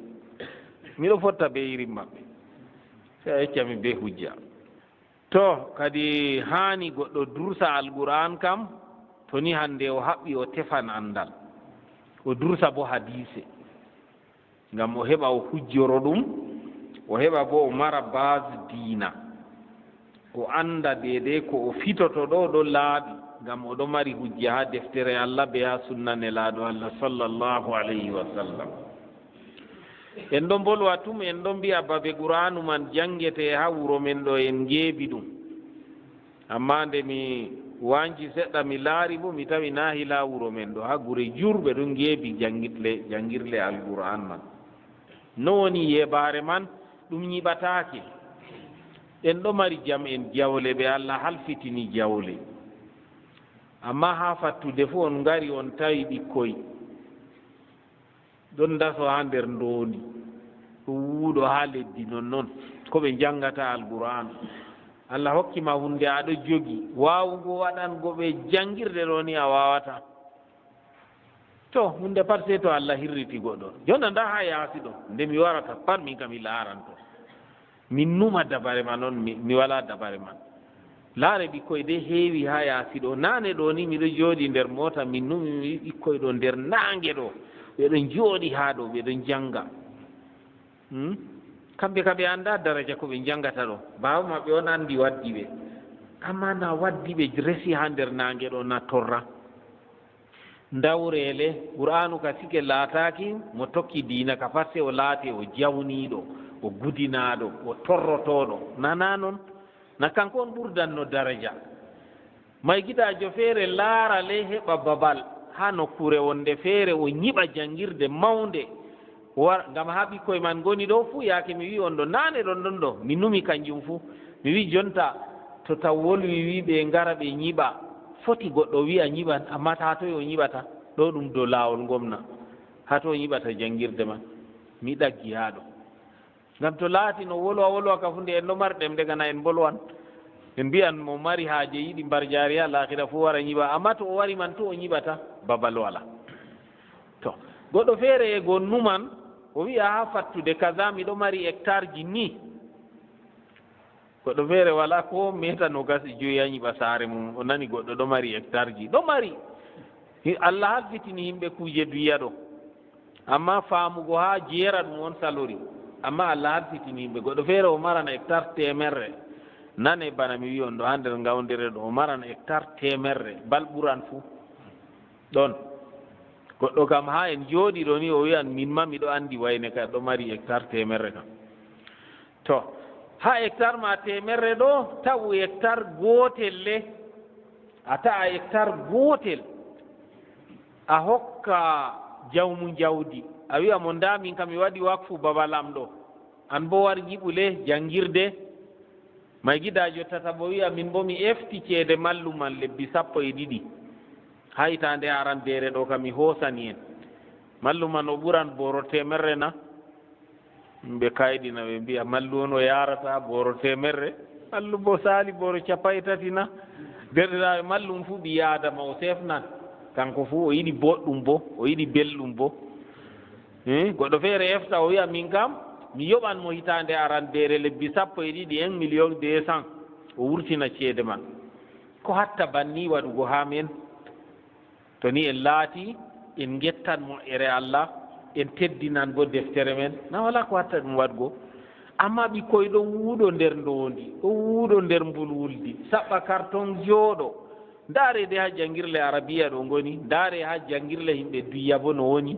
Miɗo fotta bee irin maɓɓe. Sey a yecca mi bee hujja. To, kadi haani goɗɗo dursa Alqur'aan kam, to ni hannde o haɓɓi, o tefan anndal. O dursa boo hadiise. Ngam o heɓa o hujjoro ɗum, o heɓa boo o mara baas diina. O annda deydey ko o fitoto ɗo, ɗo laaɓi, ngam o ɗo mari hujja haa deftere Allah be haa sunna Nelaaɗo Allah, sallallahu alayhi wa sallam. En ɗon mbolwa tum, en ɗon mbi'a babe Qur'aanu man janngetee haa wuro men ɗo, en ngeebi ɗum. Amma nde mi waanci seɗɗa, mi laari boo, mi tawi naa hila wuro men ɗo, haa gure jur ɓe ɗon ngeebi janngirle, janngirle Alqur'aan man. No woni yeebaare man? Ɗum nyiɓataake. En ɗo mari jam en jawle, ɓe Allah halfitini jawle. Amma haa fattude fuu on ngari on tawi ɓikkoy ɗon ndaso haa nder ndoondi, ɗon wuuɗo haa leddi, nonnon ko ɓe njanngata Alqur'aan. Allah hokki ma huunde, a ɗo jogi waawugo waɗango ɓe janngirde ɗo ni, a waawataa. To, huunde pat sey to Allah hirriti goɗɗo. Jonna ndaa haa yaasi ɗo, nde mi warata pat min kam mi laaranto. Min numa dabare man on, mi, mi walaa dabare man. Laare ɓikkoy de heewi haa yaasi ɗo. Naane ɗo ni miɗo jooɗi nder moota, min numi mi ɓikkoy ɗo nder naange ɗo. Ɓe ɗon jooɗi haa ɗo, ɓe ɗon jannga. Hmm? Kamɓe ka ɓe anndaa daraja ko ɓe njanngata ɗo. Baaba maɓɓe on anndi waddi ɓe. Ammaa na waddi ɓe resi haa nder naange ɗo na torra. Ndawreele, Qur'aanu ka sike laataaki mo tokki diina ka pat, sey o laate o jawniiɗo, o gudinaaɗo, o torrotooɗo. Nanaa non? Na kanko on ɓurdanno daraja. Maygidaajo feere laara le heɓa babal haa nokkuure wonde feere, o nyiɓa janngirde mawnde. O war-, ngam haa ɓikkoy man ngoni ɗo fuu, yaake mi wi'i on ɗo, naane ɗon ɗon ɗo, mi numi kanjum fuu. Mi wi'i jonta, to taw wolwi wi'i ɓe ngara ɓe nyiɓa, foti goɗɗo wi'a nyiɓan, ammaa taa toy o nyiɓata? Ɗo ɗum dow laawol ngomna. Haa to o nyiɓata janngirde man. Mi ɗaggi haa ɗo. Ngam to laati no wolwa wolwa ka fu, nde en ɗo mari ɗemɗe gana en mbolwan. En mbi'an mo mari haaje yiɗi mbarjaari haa laakira fu wara nyiɓa. Ammaa to o wari man, to o nyiɓata, babal wala. To, goɗɗo feere e go numan, o wi'a haa fattude kaza miɗo mari hectareji ni. Goɗɗo feere wala ko meeta noogas e jowi haa nyiɓa saare mum. O nani goɗɗo ɗo mari hectareji. Ɗo mari. Hi-, Allah halfitini yimɓe kuuje duya ɗo. Ammaa faamugo haa jeera ɗum on salori. Ammaa Allah halfitini yimɓe. Goɗɗo feere o marana hectare teemerre. Nane bana mi wi'i on ɗo haa nder ngawndere ɗo, o marana hectare teemerre. Bal ɓuran fuu. Ɗon. Goɗɗo kam haa en jooɗi ɗo ni o wi'an min ma miɗo anndi wayne ka ɗo mari hectare teemerre kam. To, haa hectare ma teemerre ɗo, ta'u hectare gootel le. A ta'a hectare gootel. A hokka jawmu njawdi. A wi'a mo, "Ndaa min kam mi waɗi wakfu babal am ɗo. An boo war nyiɓu le janngirde." Maygidaajo tataɓo wi'a, "Min boo mi efti ceede mallum man lebbi sappo e ɗiɗi. Haa hitaande arandeere ɗo kam mi hoosani en." Mallum man o ɓuran booro teemerre na? Yimɓe kayɗina ɓe mbi'a, "Mallu on o yaarata booro teemerre, mallu boo saali booro cappanɗe tati na?" Deerɗiraaɓe, mallum fuu ɓii Aadama o sefnan. Kanko fuu o yiɗi boɗɗum boo, o yiɗi belɗum boo. Eh, goɗɗo feere efta o wi'a, "Min kam, mi yoɓan mo hitaande arandeere lebbi sappo e ɗiɗi, un million deux cent." O wurtina ceede man. Ko hatta banni waɗugo haa men? To ni en laati, en ngettan moƴƴere Allah, en teddinan boo deftere men, na walaa ko hatta ɗum waɗgo. Ammaa ɓikkoy ɗo wuuɗo nder ndoondi, ɗo wuuɗo nder mbulwuldi, saɓɓa karton jooɗo. Ndaare de haa janngirle Arabiya ɗo ngoni, ndaare haa janngirle yimɓe duya boo no woni.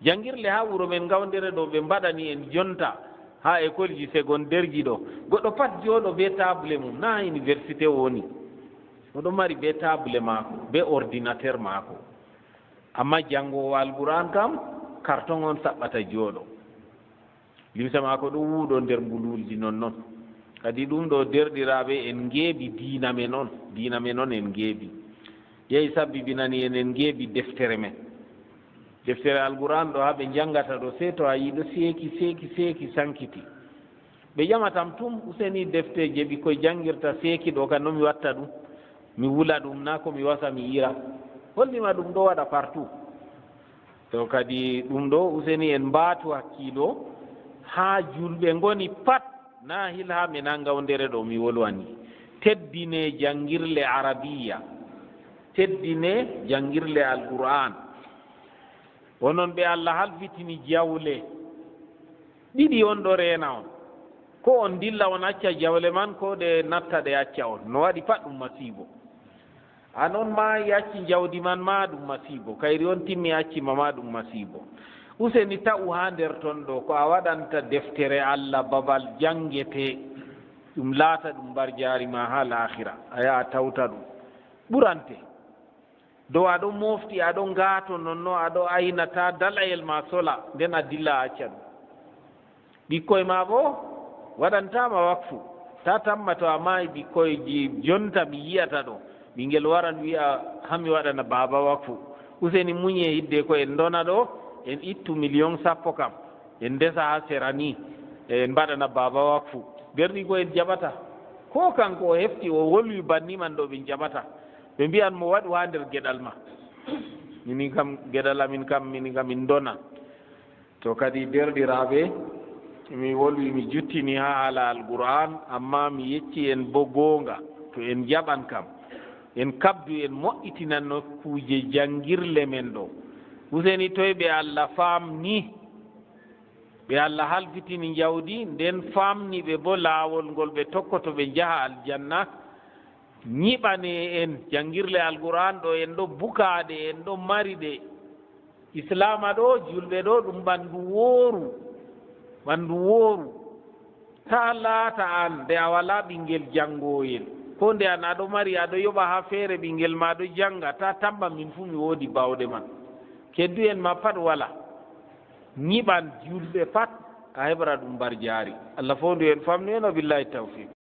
Janngirle haa wuro men Ngawndere ɗo ɓe mbaɗani en jonta, haa ekolji segonderji ɗo. Goɗɗo pat jooɗo bee taable mum, na haa iniversite o woni. O ɗo mari bee taable maako, bee ordinateur maako. Ammaa janngoowo Alqur'aan kam, karton on saɓɓata jooɗo. Limse maako ɗo wuuɗo nder mbulwuldi nonnon. Kadi ɗum ɗo, deerɗiraaɓe, en ngeeɓi diina men on, diina men on en ngeeɓi. Yehi sabbibinani en, en ngeeɓi deftere men. Deftere Alqur'aan ɗo haa ɓe njanngata ɗo, sey to a yi'i ɗo seeki, seeki, seeki, sankiti. Ɓe ƴamatam tum, "Useni defte je ɓikkoy janngirta seeki ɗo, kan no mi watta ɗum? Mi wula ɗum na ko mi wasa mi ira?" Holli ma ɗum ɗo waɗa partout. To kadi ɗum ɗo, useni en mbaatu hakkiilo haa julɓe ngoni pat, na hil haa men haa Ngawndere ɗo mi wolwani. Teddine janngirle Arabiya, teddine janngirle Alqur'aan. Onon ɓe Allah halfitini jawle, ɗiɗi on ɗo reena on. Ko on ndilla on acca jawle man, ko ɗe natta ɗe acca on. No waɗi pat ɗum masiibo. An on maayi acci njawdi man ma ɗum masiibo. Kayri on timmi acci ma ma ɗum masiibo. Useni ta'u haa nder ton ɗo ko a waɗanta deftere Allah babal janngete. Ɗum laata ɗum mbarjaari ma haa laahira. A yaha tawta ɗum. Ɓurante. Dow a ɗon moofti, a ɗon ngaato nonno, a ɗo ayna, taa dalayel ma sola, nden a dilla a acca ɗum. Ɓikkoy ma boo waɗantaa ma wakfu. Taa tamma to a maayi ɓikkoyji jonta mi yi'ata ɗo. Ɓinngel waran wi'a, "Haa mi waɗana baaba wakfu." Useni munye hidde ko en ndona ɗo, en ittu miliyon sappo kam. En ndesa haa sera ni, en mbaɗana baaba wakfu. Bernigo en jaɓata. Ko kanko o hefti, o wolwi banni man ɗo ɓe njaɓata. Ɓe mbi'an mo, "Waɗu haa nder geɗal ma." Minin kam, geɗal amin kam, minin kam min ndona. To kadi, deerɗiraaɓe, mi wolwi, mi juttini haa haala Alqur'aan, ammaa mi yecci en boo goonga, to en njaɓan kam, en kaɓdu, en moƴƴitina nokkuuje janngirle men ɗo. Useni, toy ɓe Allah faamni? Ɓe Allah halfitini njawdi, nden faamni ɓe boo laawol ngol ɓe tokkoto ɓe njaha aljanna. Nyiɓanee en janngirle Alqur'aan ɗo, en ɗo bukaaɗe, en ɗo mari ɗe. Islaama ɗo, julɓe ɗo, ɗum ɓanndu wooru. Ɓanndu wooru. Taa laata aan nde a walaa ɓinngel janngooyel. Koo nde aan a ɗo mari, a ɗo yoɓa haa feere, ɓinngel ma ɗo jannga, taa tamma min fuu mi woodi baawɗe man. Keddu'en ma pat walaa. Nyiɓan julɓe pat, a heɓra ɗum mbarjaari. Allah foondu en, famnu en, wa billaahi tawfiiq.